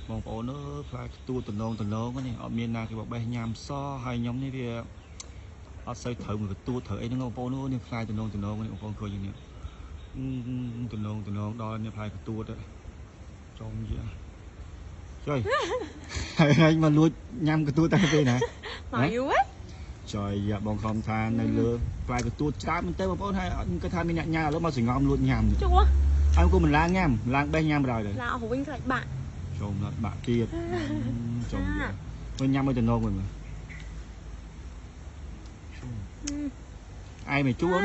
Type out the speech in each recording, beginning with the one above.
បងប្អូនអើយផ្លែកទួតតំណងតំណងនេះអត់មានណាគេបបេះញ៉ាំសហើយខ្ញុំនេះវាអត់សូវត្រូវមួយកទួតត្រូវអីហ្នឹងបងប្អូនអើយនេះផ្លែតំណងតំណងនេះបងប្អូនឃើញនេះតំណងតំណងដល់នេះផ្លែកទួតចំយាចុយហើយមកលួចញ៉ាំកទួតតែពេលណា មកយូរហ៎ ចុយបងខំថានៅលើផ្លែកទួតច្រើនមែនទេបងប្អូនហើយគាត់ថាមានអ្នកញ៉ាំឥឡូវមកសង្ងំលួចញ៉ាំ ជួ អើគូមិនឡើងញ៉ាំឡើងបេះញ៉ាំបណ្ដោយទៅ ឡើងអស់វិញខ្លាចបាក់ ចូលមកបាក់ទៀតចូលវិញញ៉ាំឲ្យតំណងវិញមើលឯងមិនជួន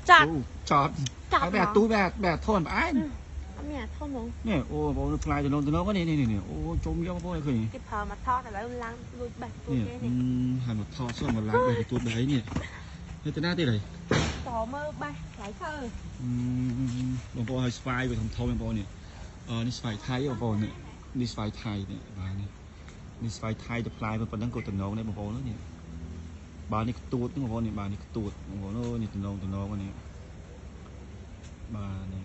ចាត់ ចតហើយបែអាទូបែបែអាធនផ្អែម អត់មានអាធនហ្មង នេះអូបងប្អូនផ្លែតំណងតំណងនេះនេះនេះអូជុំយកបងប្អូនឃើញ គេប្រើមកថតឥឡូវឡើងលួចបេះទួតគេនេះ ហើយមកថតសោះមកឡើងបេះទួតបេះអីនេះនេះទៅណាទៀតហើយ តមើលបេះផ្លែឈើ បងប្អូនឲ្យស្វាយវាធំធំបងប្អូននេះអឺនេះស្វាយថៃបងប្អូននេះនេះស្វាយថៃនេះបាទនេះនេះស្វាយថៃទៅផ្លែប៉ុណ្ណឹងក៏តំណងដែរបងប្អូននេះបាទនេះខ្ទួតបងប្អូននេះបាទនេះខ្ទួតបងប្អូនអូនេះតំណងតំណងនេះបាទនេះ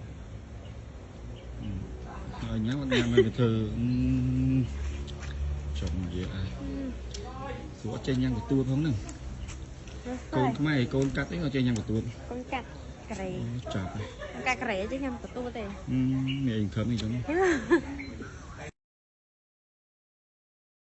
ហើយញ៉ាំអត់ញ៉ាំឲ្យវាធ្វើចុំនិយាយអីស្រួលចេញញ៉ាំកទួតផងហ្នឹងកូនខ្មែរកូនកាត់អីក៏ចេញញ៉ាំកទួត កូនកាត់ក្រេ ចាប់ កូនកាត់ក្រេចេះញ៉ាំកទួតទេ មានអីខឹមអីចឹង